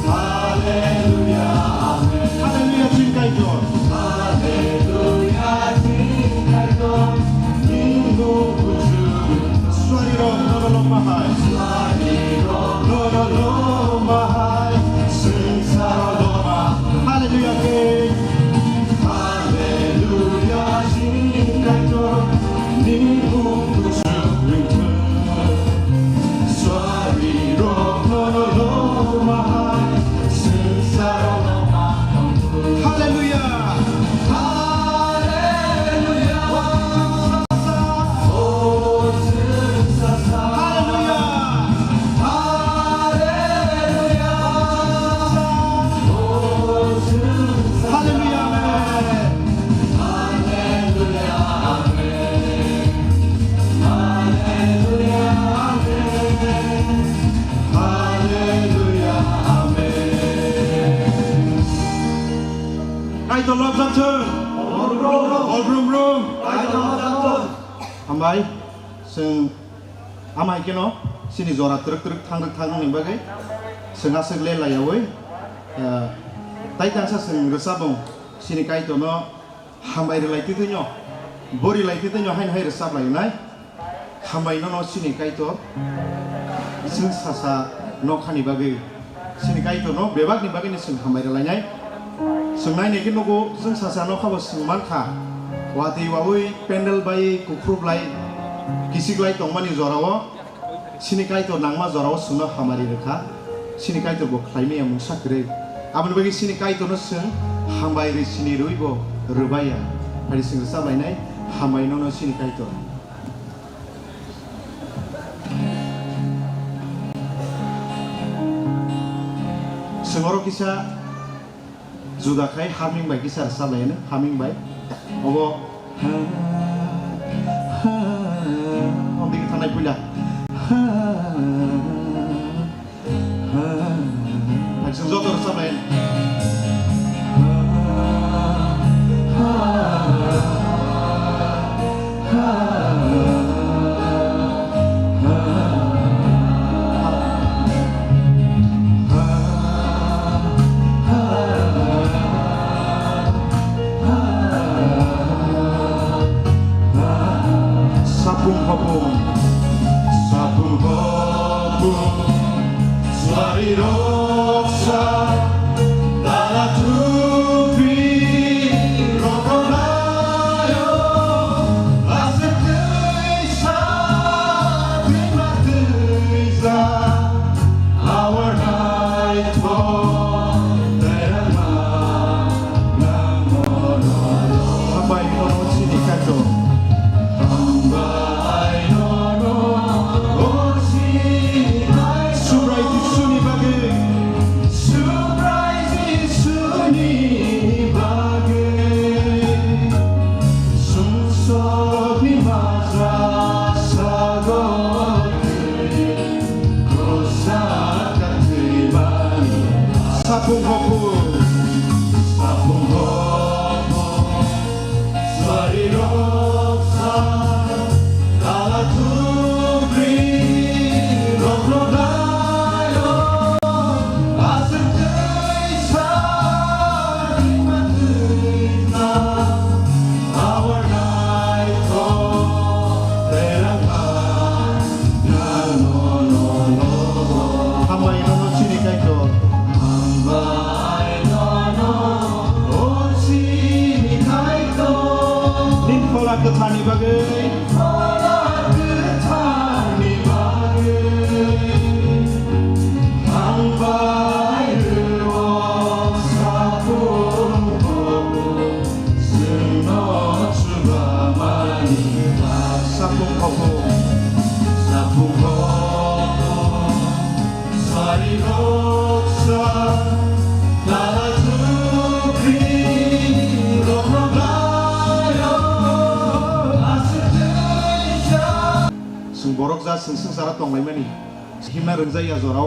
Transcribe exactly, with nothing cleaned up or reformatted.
Hallelujah, amen. Hallelujah, chini Kaitor. Hallelujah, chini Kaitor. Nini mung kuchuk. Suarirok nono lobma hai. Suarirok nono lobma hai. Swngcharo lobma. Hallelujah, ke. Hallelujah, chini Kaitor. Nini mung kuchuk wngthok. Suarirok nono lobma hai, swngcharo lobma tongthok. Hallelujah! Hallelujah! Hallelujah! Hallelujah! Amen. Hallelujah, amen. Hallelujah, amen. Hallelujah, amen. Kaitor lobjak thung. Hol brum brum. Hambai, chwng amai keno chini jora twrwk twrwk thangrwk thangrwkni bagwi chwng aswk le laiyaui, eh, tai tangsa chwng rwchapung chini Kaitorno. Hambai rwlai twi twi no, bo rwlai twi twi no haino hai rwchap lai nai. Hambai nono chini Kaitor, chwng sasa nokhani bagwi, chini Kaitor no bebak ni bagwi no chwng hambai rwlai nai. Chwng nai nai khe nugo, chwng sasa nokha bo chwng man kha, watwi wawi pendel bai kuphru blai, kisik lai tongmani jora o. Chini Kaitor nangma jorao chwngno hamari rwkha, chini Kaitor bo khlaimaya mungsa kwrwi. Aboni bagwi chini Kaitorno chwng hambai rwi sini rwi bo rwbaiya. Phai chwng rwchap lainai, hambai nono chini Kaitor. Chwng oro kisa juda khai harming bai kisa rwchap lai, ano harming bai. Obo, ha, ha, omo digi thanai puila. Ha, ha, ha. Chwng joto rwchap lai. Ha, ha, ha. Sapung hopung, sapung hopung. Suari roksa, dala tupi, rokolayo, aswk twisa, twima twisa, our night for, terangma, nang mono. Hambai nono chini Kaitor. Hambai nono, o chini Kaitor. Subrai Jisuni bagwi. Subrai Jisuni bagwi, sumsokni majra sagor twi, kosa kathwimani. Sapung hopung. Sapung hopung. Sari roksa, dala tubri, rok rok layo, aswk twisa, twima twisa, our night call, terangma. Hambai nono chini Kaitor. Hambai nono, o chini Kaitor. Nini phola kwtharni bagwi. Phola kwtharni bagwi. Hambai rwo sapung Chwngno chubamani. Sapung hopung. Sapung hopung. Sari roksa. Dala tubri. Rok rok layo. Aswk twisa. Chwng borok ja chwng swngcharo tonglaimani. Himna rwngjak ya jorao.